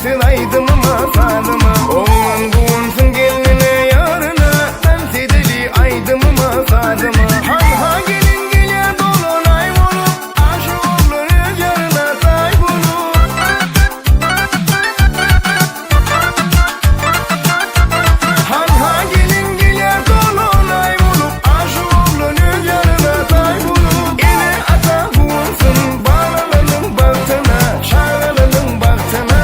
söz aýdymyma, sazyma. Oglan guwansyn gelnine, ýaryna, Tans edeli aýdymyma, sazyma. Hanha gelin gelýär dolan aý bolup, Aşyk oglan öz ýaryna taý bolup. Hanha gelin gelýär dolan aý bolup, Aşyk oglan öz ýaryna taý bolup. Ene-ata guwansyn balalarynyň bagtyna, Çagalarynyň bagtyna.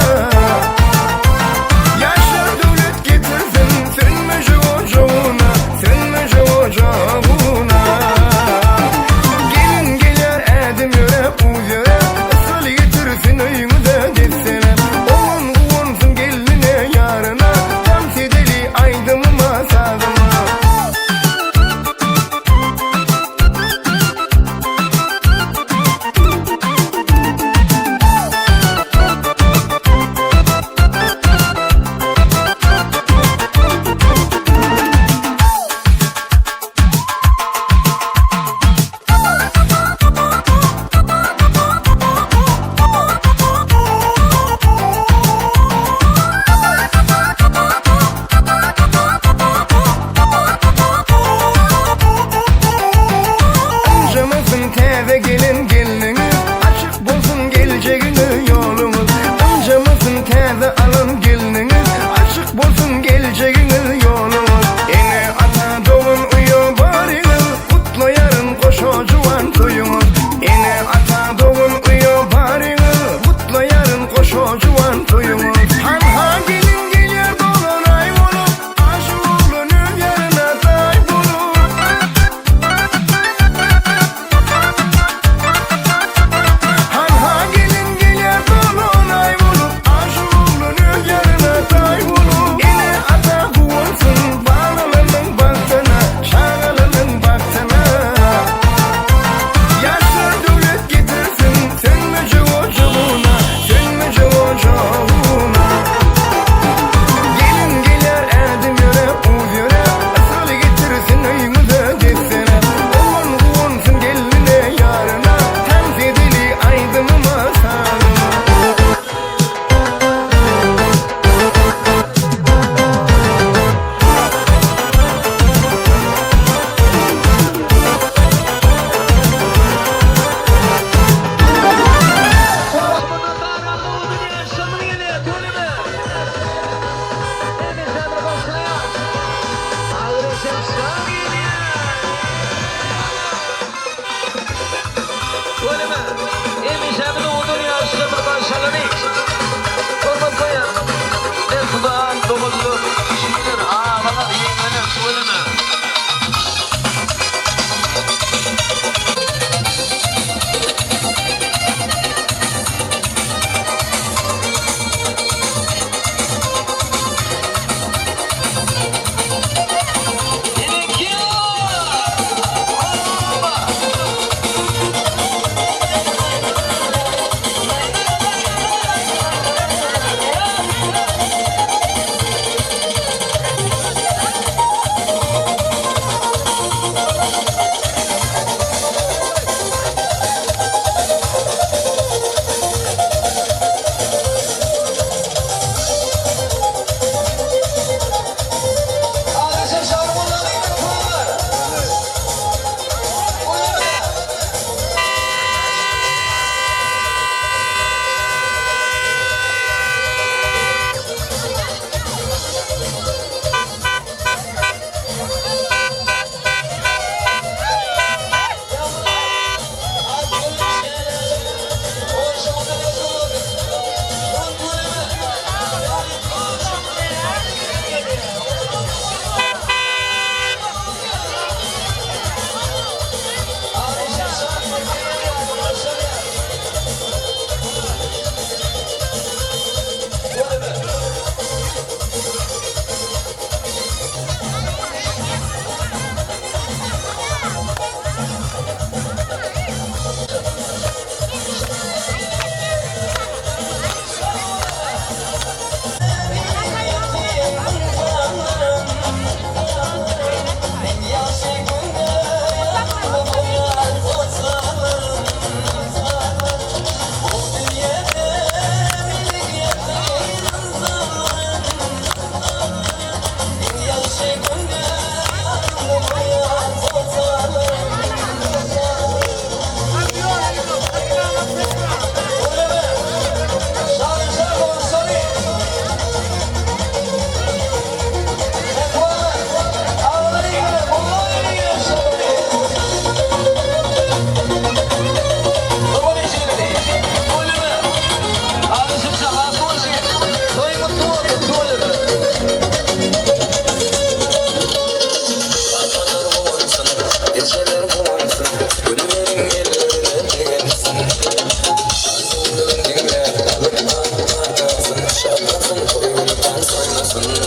guwansyn.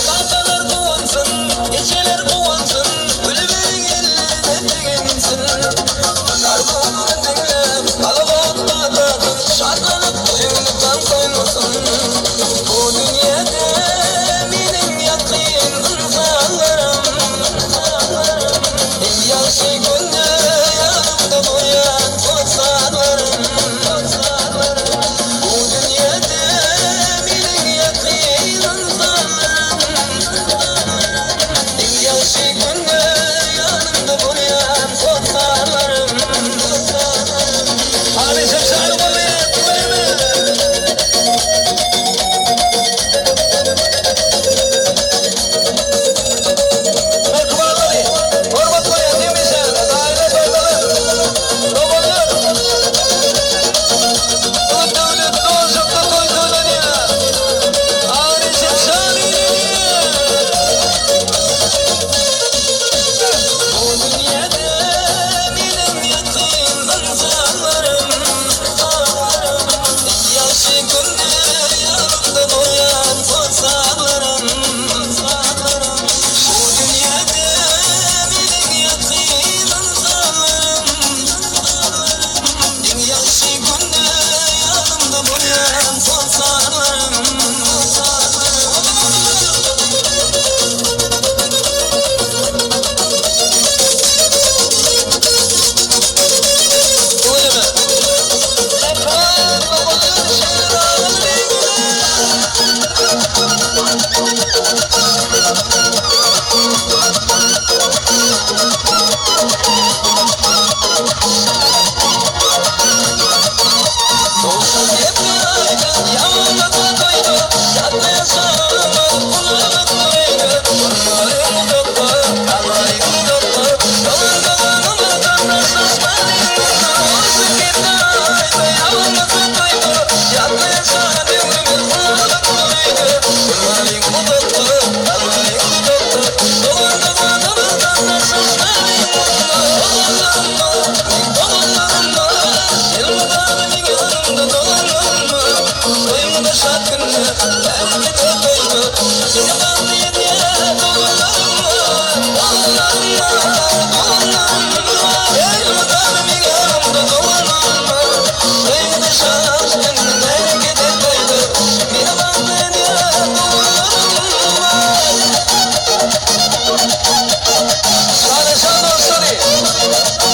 Kakalar guwansyn, ejeler guwansyn, Gülüberiň ellerine tegensin. Arzuwlaryny diňläp, alyp patasyn, Şatlanyp toýuny tans oýnasyn. Bu dünýäde meniň ýakyn ynsanlarym, Iň ýagşy günde ýanymda bolýan hossarlarym. Bu dünýäde meniň ýakyn ynsanlarym, Iň ýagşy günde ýanymda bolýan hossarlarym. Hadi şemşaly bolýar, tüweleme. Merkubarlary, hormat goýýan hemişe daýylar, doýdalar, doganlar. Bu döwlet dostlukda toý toýlanýar. Hadi şemşaly ilenýär. Bu dünýäde meniň ýakyn ynsanlarym, Iň ýagşy günde ýanymda bolýan hossarlarym. Bu dünýäde meniň ýakyn ynsanlarym, Iň ýagşy günde ýanymda bolýan hossarlarym. Tüweleme. Mekan doganlar şeraly güle. Şaneşan dostlary,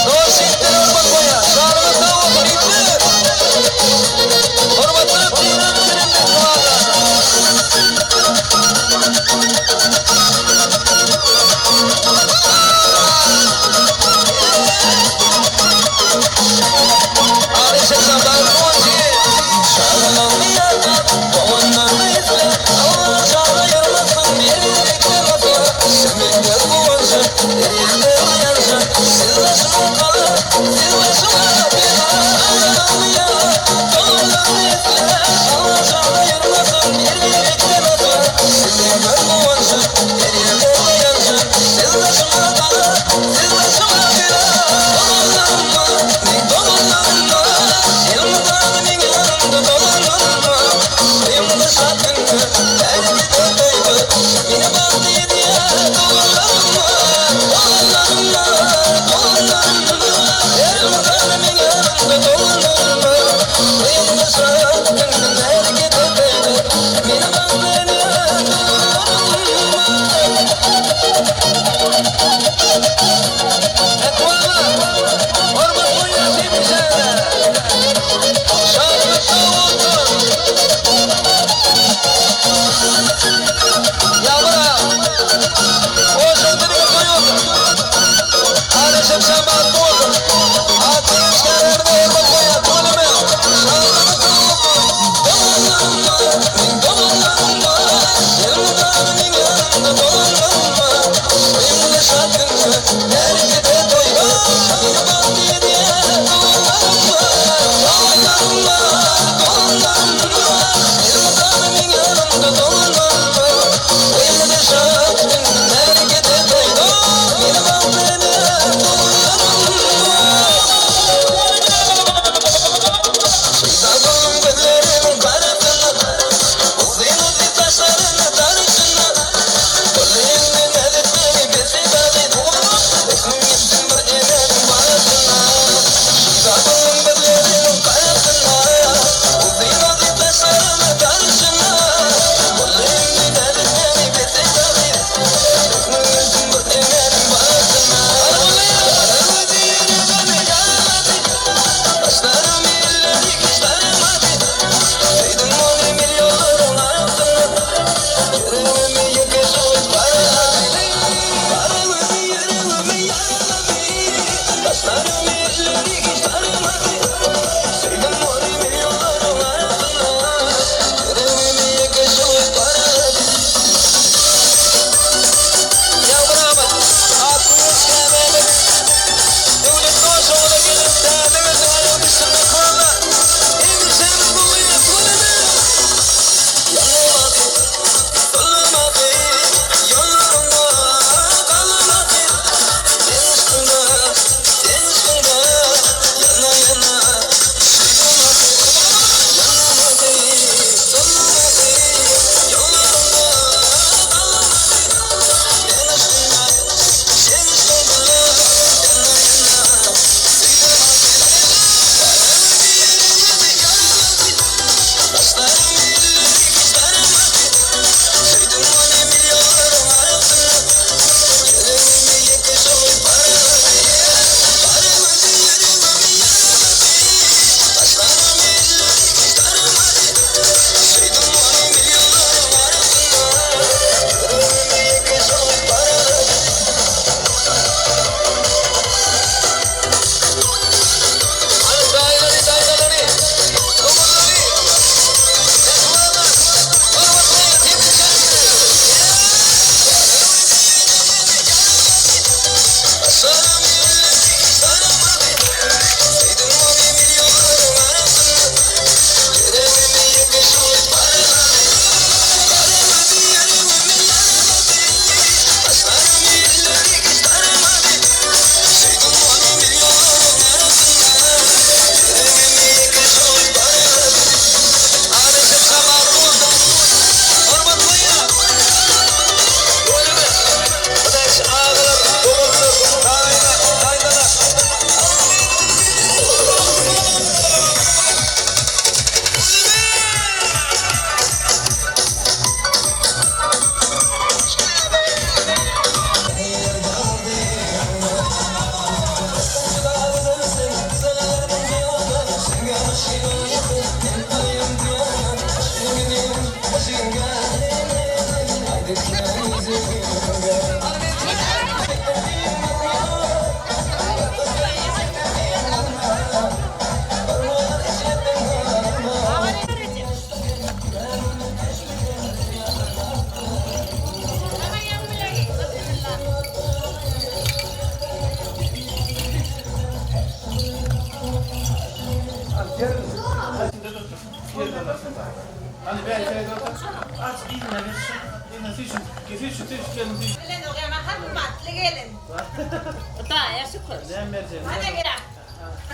dost ýigitleri hormat goýýar. Şanyňyz sag bolsun, ýigitler! Hormatly diýlen bilen mehribanlar. Aly Şemşan dagy guwanjy. Çagalaryny ýatlap, doganlaryny isläp, Allah çaga ýarmasyn, bir-birek ýarmasyn. Şemikler guwanjy, erýänler ýanjy, Siz başyma gala, siz başyma bela. Çagalaryny ýatlap, doganlaryny isläp, Allah çaga ýarmasyn, bir-birek ýarmasyn. Şemikler guwanjy, erýänler ýanjy, Siz başyma gala, siz başyma bela. Doganlarym bar, meň doganlarym bar, Elmydama meň ýanymda doganlarym bar. Toýumda şat günde, bereket toýda, Meni bagtly edýän doganlarym bar. Doganlarym bar, doganlarym bar, Elmydama meň ýanymda doganlarym bar. Toýumda şat günde, bereket toýda, Meni bagtly edýän doganlarym bar. Mehribanlar, hormat goýýan hemişe. Şanyňyz sag bolsun. Ýagmyr aga, hoşuň diliňe toý bolsun. Aly Şemşan bagtly bolsun. Atly işgärlerine hormat goýýar, tüweleme. Şanyňyz sag bolsun. Doganlarym bar, meň doganlarym bar, Elmydama meň ýanymda doganlarym bar. Toýumda şat günde, bereket toýda, Meni bagtly edýän doganlarym bar. Doganlarym bar, doganlarym bar, Elmydama meň ýanymda doganlarym bar. Toýumda şat günde, bereket toýda, Meni bagtly edýän doganlarym bar.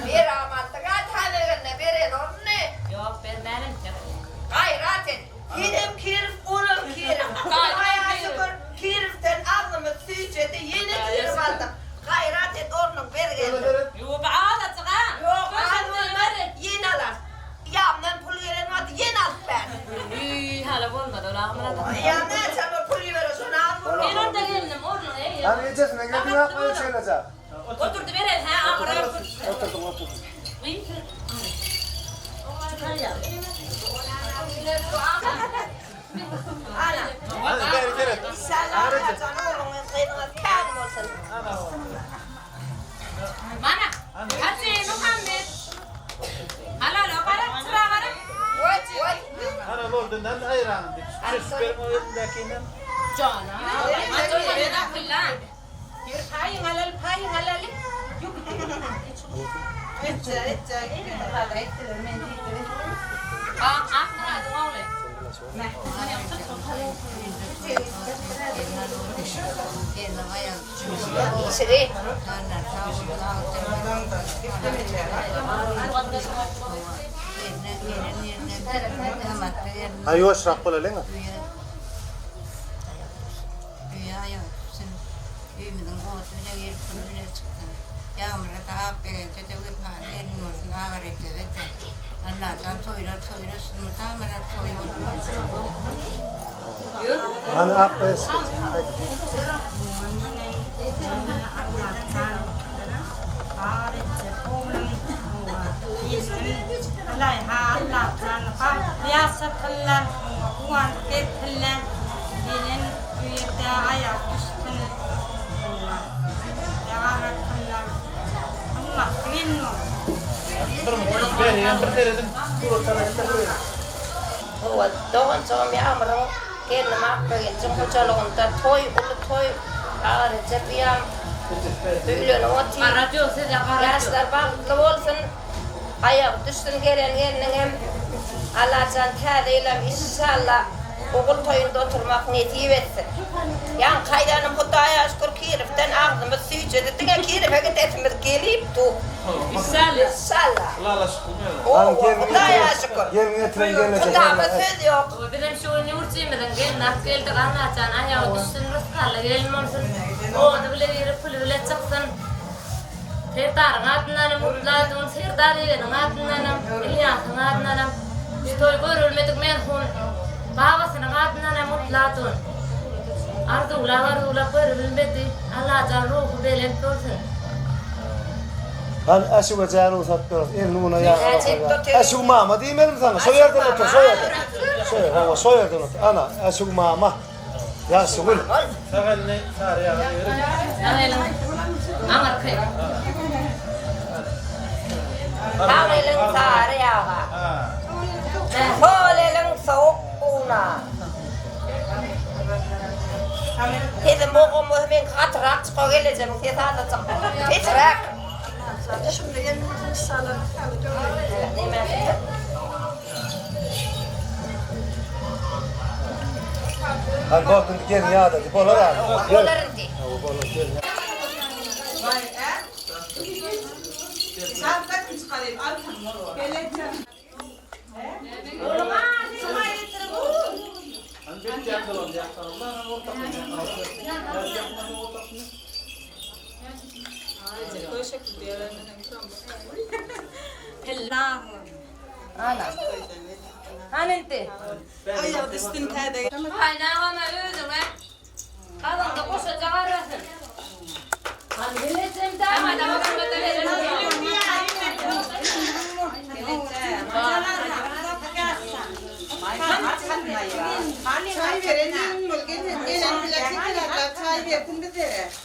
Ber amatlyga täzegenine beren ornuny. Ýok, bermärin. Gaýrat et. Senem kirif, olam kirif. Hudaýa şükür, kirifden agzymyz süýjedi, ýene kirif aldyk. Gaýrat et, ornuň ber geldim. Ýok, azajyk-a. Ýok, az bolmaz, ýene alarys. Ýamdan pul gelen wagty ýene alyp ber. Wiý, hala bolmaz ol Agmyrat ata. Ýa näçe bir pul ibere, şony az bolmaz. Men onda geldim, ornuň eý. Hany ejesine geldiň akmaýa şeýleje. Oturdy beren hä agyrar kürsüde. Oturdym oturdym. Ana. Inşallah Allajan ogluňyz gyzyňyz kän bolsun. Mana. Hajy Muhammet. Halala gara çyra gara. Voý voý. Ana boldy nan aýran diýip. Çeşip beriň o elindäkinden. Jana. Hajy Muhammet akyllan. Ýör paýyň alaly paýyň alaly. Etjek etjek. Etdiler men diýdim. Ak Akmyradyň ogly. Işigi. Ha ýuwaşrak bolalyň. Öýe aýagy düşsün, öýümiziň ody bile girip, puly bile çyksyn. Ýagmyra-da, Akbegenje-de wepaly gelin bolsun, Agareplere-de. Allajan toýlar toýlasyn, mydamarak toý bolup dursun. Hany Akbegenç geç. Haýdy. Ylaýha Allajan bagtly ýaşasynlar, guwanyp gezsinler. Gelen bu ýerde aýagy düşsün. Ýarasynlar. Gymmatly gelin bolsun. Hawa, doganjygym Ýagmyryň gelnim Akbegenjiň hojalygynda toý, uly toý, Aga Rejep uýam öýlenip otyr. Ýaşlar bagtly bolsun. Aýagy düşsün gelen gelniňem Allajan täze ýylam inşallah ogul toýunda oturmak nesip etsin. Ýaňky aýdanym Hudaýa şükür Kirifden agzymyz süýjedi diňe Kirife gidesimiz gelip dur. Inşallah. Owa Hudaýa şükür. Hudama söz ýok. Bizem şu gün ýurtjymyzyň gelini alyp geldik Allajan aýagy düşsün rysgally gelin bolsun ody bile girip puly bile çyksyn. Serdaryň adyndanam gutladym, Serdar ýegeniň adyndanam, Ylýasyň adyndanam, şu toý görülmedik merhum babasynyň adyndanam gutladym. Arzuwlap-arzuwlap görülmedi. Allajan ruhy belent bolsun. Hany Äşuga jä rugsat ber, elini una ýaga basar. Äşug mama diýmelimi saňa? Şo ýerden otur, şo ýerden. Şo ýer, hawa, şo ýerden otur. Ana, Äşug mama. Ýagşygül. Sag elini sary ýaga degiriň. Sag eliň aňyrky. Sag eliň sary ýaga. Sol eliň sowuk una. Sesim bogam bolsa meňki gatyrak çyka gelejemiň sesi azajyk pesräk. Hany bor indi gelin ýadady bolar abi. Bolar indi. Hawa bolar gelin. Ana. Hany indi? Aýagy düşsün täze. Gaýynagama özüňe gazanda goşaja garasyn. Hany bilejem damada oturmada beren. bersin bizlere.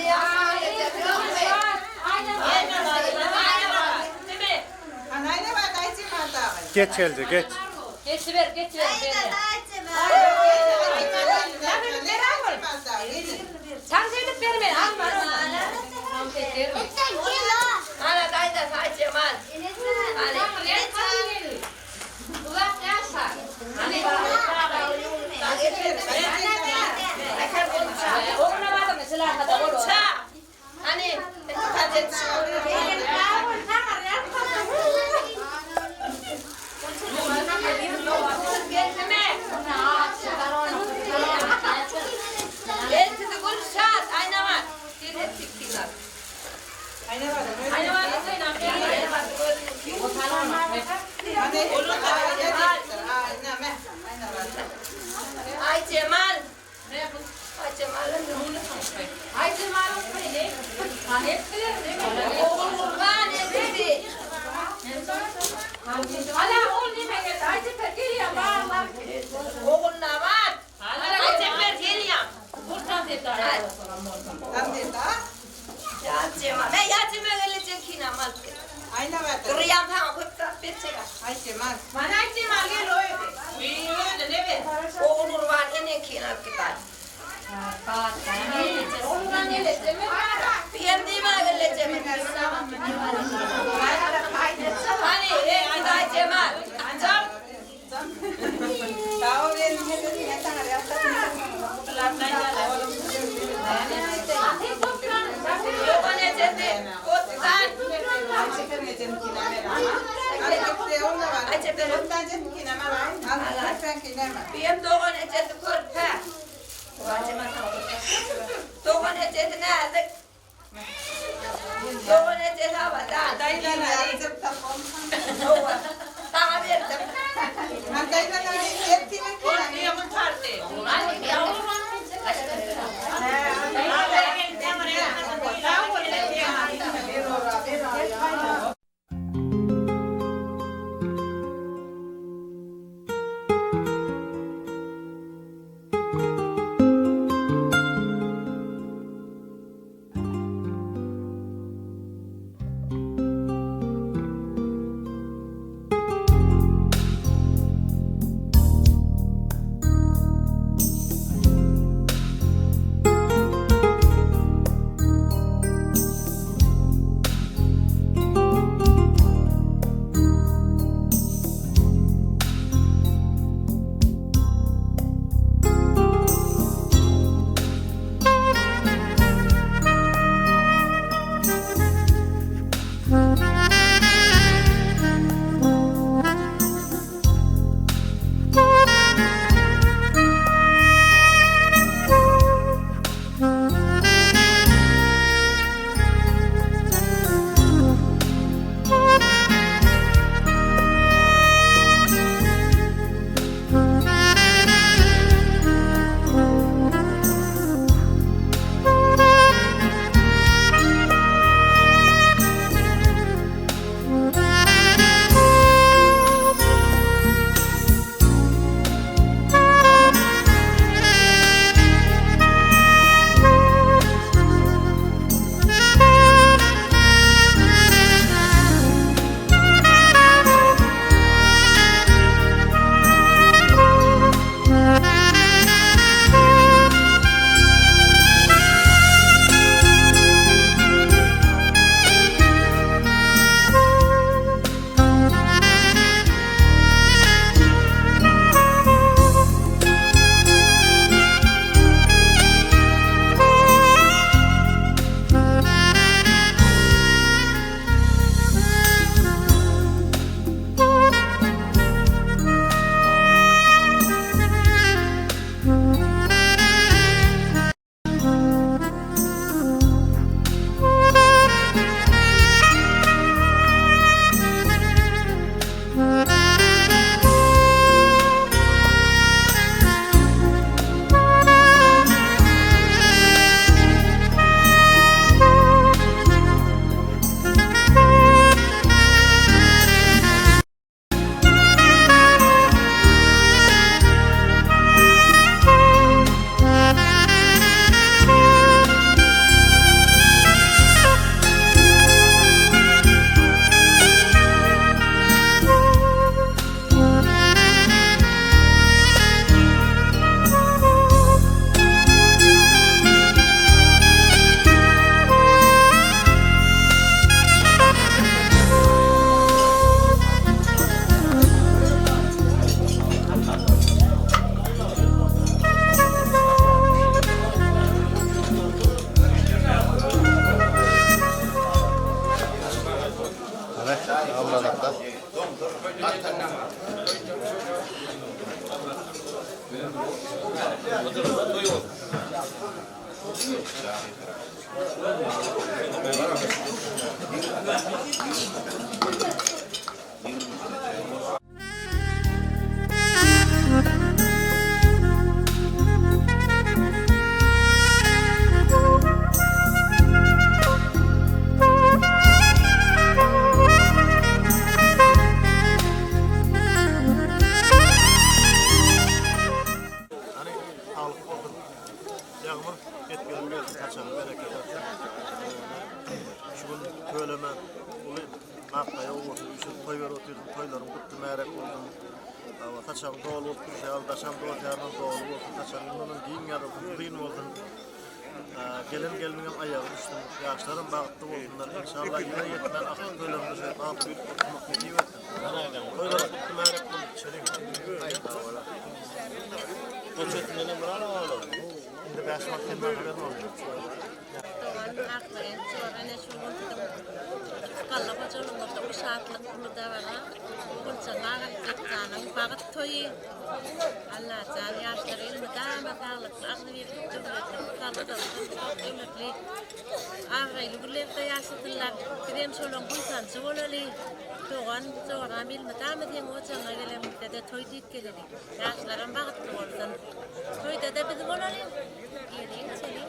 ýagşy ýokmy? Geç geldi, geç. Geçiber, geçiber. Sen gelip berme. Alma. Ana daýza Aycemal. Uzak yaşa. Oğluna vardı mesela kadar olur. Hani kadet. Eltisi Gülşat, Aynabat. Hepsi kinar. Ay Cemal. Ay Cemal. Ay Cemal'ın söyle. Oğul Kurban eltisi. Ala oğul nime geldi? Ay Cefer geliyor. Bağlar. Oğul Nabat. Ay Cefer geliyor. Kurtan sevda. Ya Cemal. Ben ya Cemal gelecek kina mal. Kırıyam tamam. Hıpsa bir çek. Bana Ay Cemal gel o Oğul Kurban enen kina kitar. Ondan geleceğim. Bir dime geleceğim. Hani eltisi Ay Cemal. Cam. Dogan ejesi. Kostan. Biem dogan ejesi körpe. Dogan ejesi näzik. Dogan ejesi havadan. Dogan. Sana verdim. Amrazakda. Hany saglyk bolsun. Ýagmyr etgizip gelsin saçagyny bereket etsin. Şu gün töleme uly Akgaýa obasyna üýşüp toý berip otyrdyk. Toýlaryň gutly märek bolsun. Hawa, saçagyň doly bolup durşy ýaly, daşam dost-ýarlaryň doly bolsun. Saçagyň mundanam giň ýazylsyn, uzyn bolsun. Gelen gelniňem aýagy düşsün. Ýaşlaram bagtly bolsunlar. Enşalla ýyla ýetmän akyl köleginde şeýdip bagt duýup oturmak nesip etsin. Toýlaryň gutly märek bolsun. Içeliň. Goçetindenem bir alaly. Indi bäş wagt hem maňa berme. Dogan Akberent jora ene şu gün siziň galla hojalygyňyzda uly şatlyk, uly dabara. Oguljan Agajetjanyň bagyt toýy. Allajan ýaşlara elmydama saglykly, agzybirlik, döwletli, rysgally uzak döwletli, abraýly günlerde ýaşasynlar. Bizem şolaň buýsanjy bolaly. Dogan, joram elmydama seň ojagyňa gelenimizde-de toý diýip geleli. Ýaşlaram bagtly bolsun. Toýda-da biz bolalyň. Geliň, içeliň.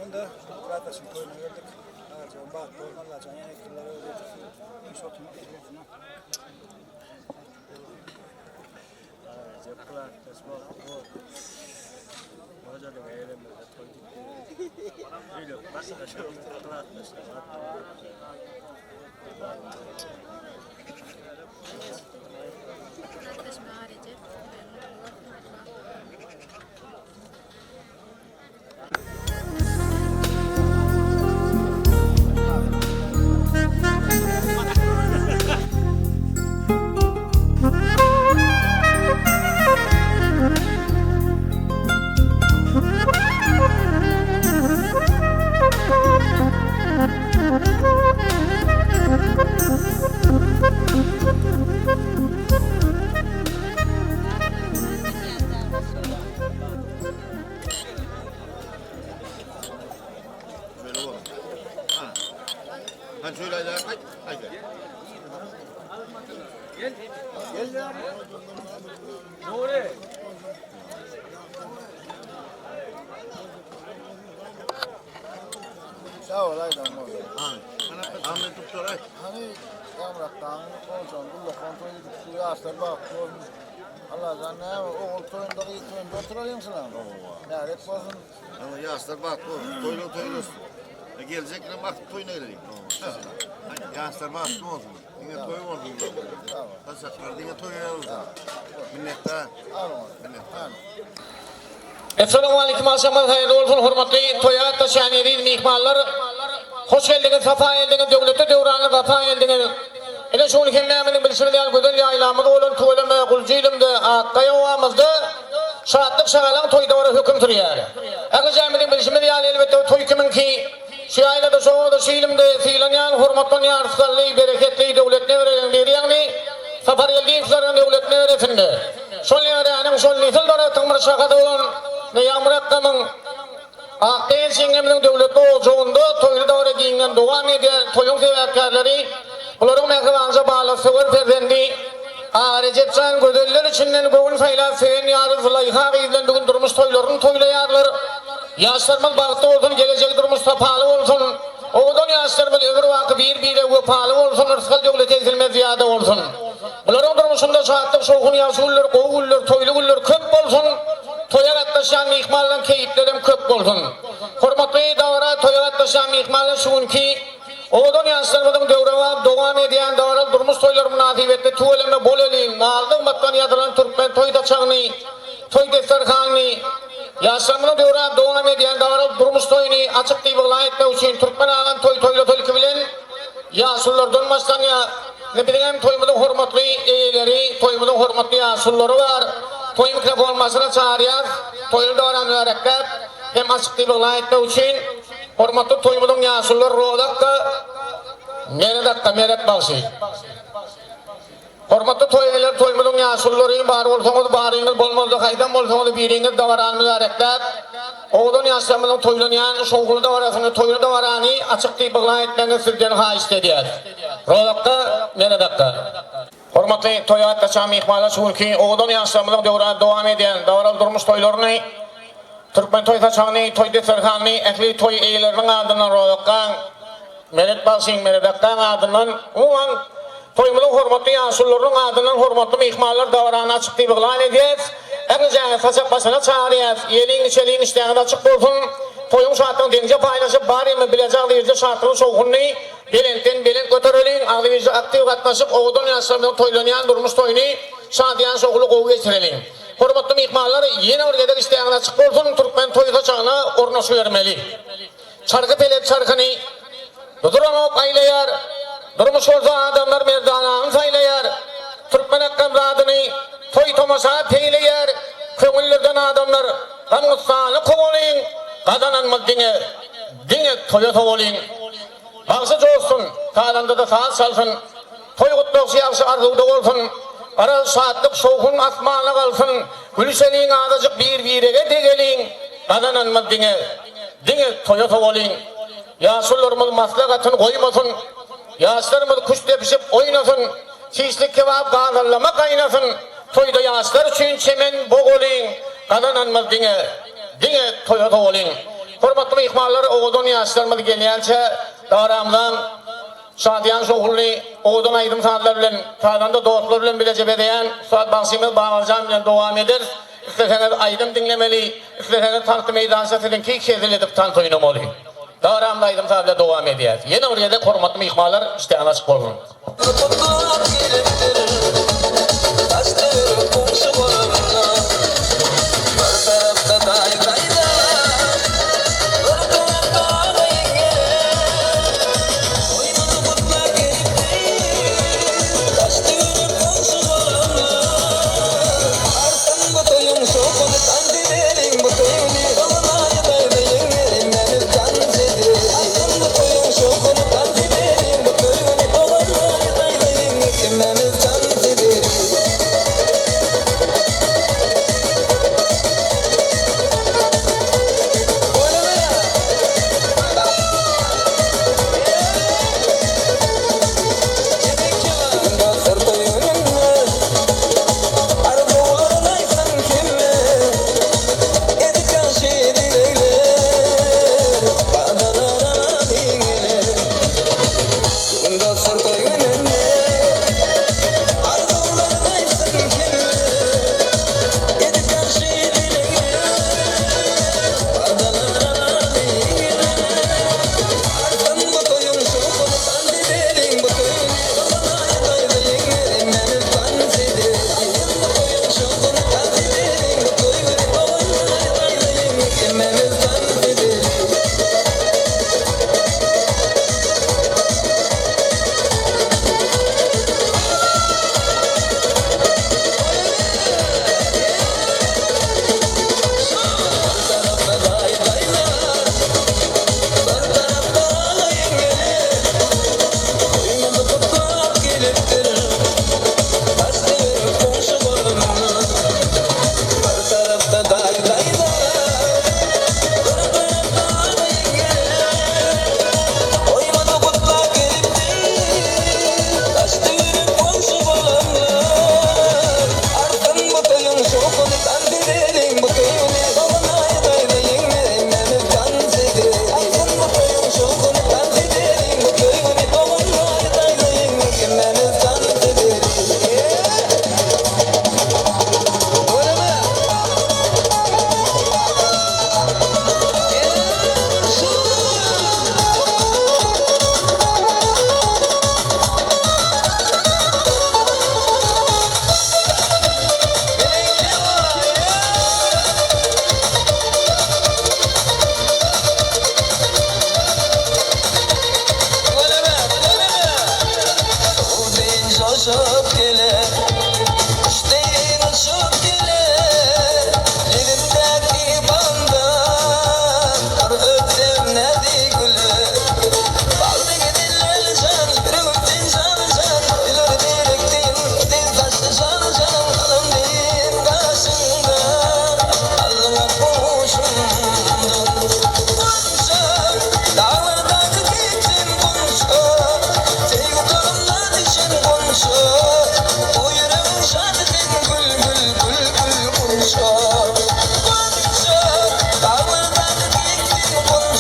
Onda kardeşim toýuna geldik. Agajan bagtly bolsun, Allajan ýene ýyllara özi ýetirsin. Iş otuny etsin. Kardeşime Recep. Hani şöyle haydi haydi. Haydi. Sag ol aýdan boldy. Ahmet doktor ay. Hani Ýagmyrakdan Oguljan Gullakhan toý edip şu ýaşlar bagtly bolsun. Allajan näme ogul toýunda gyz toýunda oturalyň şular. Märet bolsun. Ama ýaşlar bagtly bolsun. Toýlar toýlar olsun. E, Gelecekler bagtly toýuna gelelim. Ýaşlar bagtly bolsun. Diňe toý bolsun. Saçaklar diňe toý bolsun. Minnetdar. Minnetdar. Essalamu aleýkum agşamyňyz haýyrly bolsun hormatly toýa gatnaşýan eziz myhmanlar hoş geldiňiz sapa geldiňiz döwletli döwranly wapa geldiňiz ine şu gün hemmämiziň bilşimiz ýaly gözel ýaýlamyz bolan tüweleme Gulja ilimde Akgaýa obamyzda şatlyk şagalaň toý dabara höküm sürýär ählijämiziň bilşimiz ýaly elbetde bu toý kimiňki şu ýaýlada şu obada şu ilimde sylanýan hormatlanýan rysgally bereketli döwletli nebereleriň biri ýagny Sapargeldiýewleriň döwletli neberesinde Şol neberäniň, şol nesil daragtyň bir şahasy bolan Neýamyr akgamyň Akgyz ýeňňemiziň döwletli ojagynda toýly dabara giňden dowam edýär. Toýuň sebäpkärleri bularyň mähribanja balasy söwer perzendi Aga Rejep jan gözeller içinden göwün saýlap söýen ýary Zulaýha gyz bilen bu gün durmuş toýlaryny toýlaýarlar. Ýaşlarymyz bagtly bolsun, gelejegi durmuş sapaly bolsun! Owadan ýaşlarymyz ömür baky bir-bire wepaly bolsun, yrsgal-döwleti egsilmez zyýada bolsun. Bularyň durmuşynda şatlyk, şowhun, ýagşy günler, gowy günler, toýly günler köp bolsun. Toýa gatnaşýan myhmanlaryň keýplerem köp bolsun. Hormatly dabara toýa gatnaşýan myhmanlar şu günki owadan ýaşlarymyzyň döwrebap dowam edýän dabaraly durmuş toýlary mynasybetli tüweleme bolelin, naz-nygmatdan ýazylan türkmen toý saçagyny, toý desterhanyny, ýaşlarymyzyň döwrebap dowam edýän dabaraly durmuş toýuny açyk diýip yglan etmek üçin Türkmen agaň toý toýlasa ilki bilen ýaşululardan başlanýar. Ine biziň hem toýumyzyň hormatly eýeleri, toýumyzyň hormatly ýaşululary bar. Toý mikrofon başyna çagyrýas. Toýuny dabara mübärekläp hem açyk diýip yglan etmek üçin hormatly toýumyzyň ýaşululary Roza akga, Meret akga, Meret bagşy. Hormatly toý eýeleri, toýumyzyň ýaşululary, bar bolsaňyz baryňyz, bolmazda haýsam bolsaňyz biriňiz dabarany mübärekläp, owadan ýaşlarymyzyň toýlanýan şowhunly dabarasyny, toýly dabarany açyk diýip yglan etmegiňizi sizden haýyşt edýäris. Rozakga, Meret akga. Hormatly toýa gatnaşan myhmanlar şu günki owadan ýaşlarymyzyň döwrany dowam edýän dabaraly durmuş toýlaryny, türkmen toý saçagyny, toý desterhanyny ähli toý eýeleriniň adyndan Rozakgaň, Meret bagşyň, Meret akgaň adyndan, umuman, toýumyzyň hormatly ýaşulularynyň adyndan hormatly myhmanlar dabarany açyk diýip yglan edýäs. Ählijaňyzy saçak başyna çagyrýas. Iýeliň, içeliň, işdäňiz açyk bolsun. Toýuň şatlygyny deňje paýlaşyp, barymyz bileje agzybirje şatlygyň şowhunyny belentden belent götereliň. Agzybirje aktiw gatnaşyp, owadan ýaşlarymyzyň toýlanýan durmuş toýuny şadyýan şowhunly gowy geçireliň. Hormatly myhmanlar, ýene bir gezek işdäňiz açyk bolsun, türkmen toý saçagyna ornaşybermeli. Çarhy pelek çarhyny duranok aýlaýar, Durmuş bolsa adamlar merdanany saýlaýar. Türkmen akgam zadyny toý-tomaşa peýleýär, Köňüllerden adamlar gam-gussany kowalyň, Gazananymyz diňe, diňe toýa sowalyň. Bagşy joşsun, sazanda-da saz çalsyn, Toý gutlagçy ýagşy arzuwda bolsun, Garaz şatlyk, şowhun asmana galsyn, Gülüşeliň azajyk bir-birege degeliň, Gazananymyz diňe, diňe toýa sowalyň. Ýaşulularymyz maslahatyn goýmasyn, Ýaşlarymyz küşt depişip oýnasyn, Çişlik kebap gazanlama gaýnasyn, Toýda ýaşlar üçin çemen bogalyň, Gazananymyz diňe, diňe toýa sowalyň. Hormatly myhmanlar, owadan ýaşlarymyz gelýänçä daramzan Şadyýan şowhunly, owadan aýdym-sazlar bilen, sazanda dostlar bilen bileje bezeýän ussat bagşymyz Babajan bilen dowam ederis. Isleseňiz aýdym diňlemeli, isleseňiz tansy meýdança siziňki hezil edip tans oýnamaly. Dabaramyzy aýdym-saz bilen dowam edýäs. Ýene bir gezek hormatly myhmanlar işdäňiz açyk bolsun. Gutlap gelipdir Daş-töwerek goňşy-golamlar Bir tarapda daýy-daýza Bir tarapda aga-ýeňňe Toýumyzy gutlap gelipdir Daş-töwerek goňşy-golamlar Artsyn bu toýuň şowhuny Tans edeliň bu toýuny Dogan daýy-daýza ýeňňe Hemmämiz tans edeliň Artsyn bu toýuň şowhuny Tans edeliň bu toýuny Dogan daýy-daýza ýeňňe Hemmämiz tans.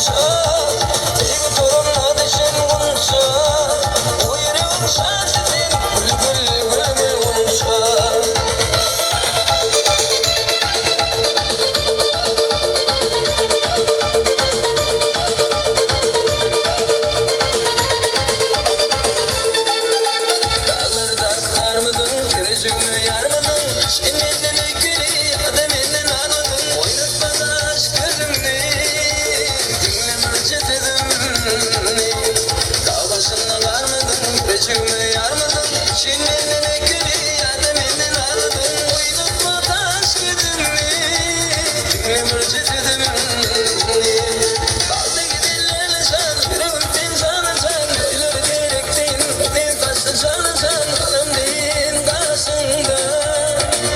gunça Söýgi toruna düşen gunça Bu ýüregiň şasy sen gül gül gül gül gunça. Daglarda garmydyň, Kirejigimi ýarmydyň, Sen menden öýkeli, ýa-da menden armydyň, Oýnatma daş gözüňi, Diňle birje sözümni. Dag başynda garmydyň, Kirejigimi ýarmydyň, Sen menden öýkeli, ýa-da menden armydyň, Oýnatma daş gözüňi, Diňle birje sözümni. Bagda gidenlerle jan, Ýüregim sen jana jan, Öýleri gerek deýin, Sen saçly jana jan, Galam deýin gaşyňda,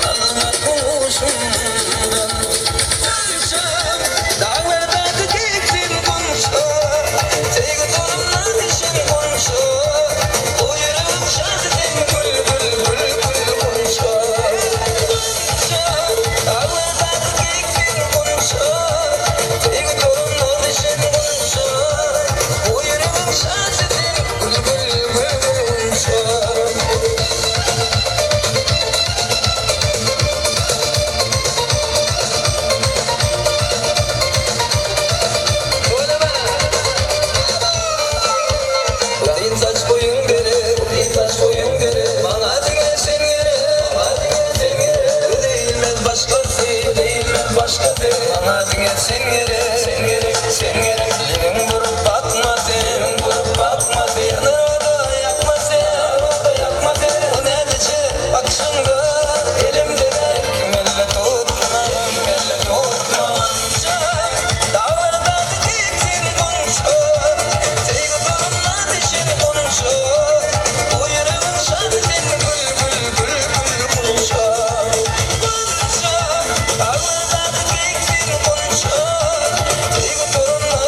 Aldym atgyň huşumdan. Gunça, daglardaky keksin gunça, Söýgi toruna düşen gunça, Bu ýüregiň şasy sen gül gül gül gül gunça. Gunça, daglardaky keksin gunça, Söýgi toruna düşen gunça, Bu ýüregiň şasy sen gül gül gül gül gunça. Uzyn saç boýuň gerek, uzyn saç boýuň gerek, Maňa diňe sen gerek, maňa diňe sen gerek. Göze ilmez başgasy, göze ilmez başgasy, Maňa diňe sen gerek, sen gerek, sen gerek. Iliň burup bakma sen, iliň burup bakma sen, Ýanar oda ýakma sen, ýanar oda ýakma sen. O näzije bakyşyňda elimde Kim elle tutma, kim elle tutma. Daglardaky keksin gunça, Söýgi toruna düşen gunça, Bu ýüregiň şasy sen gül gül gül gül gunça. Gunça, daglardaky keksin gunça, Söýgi toruna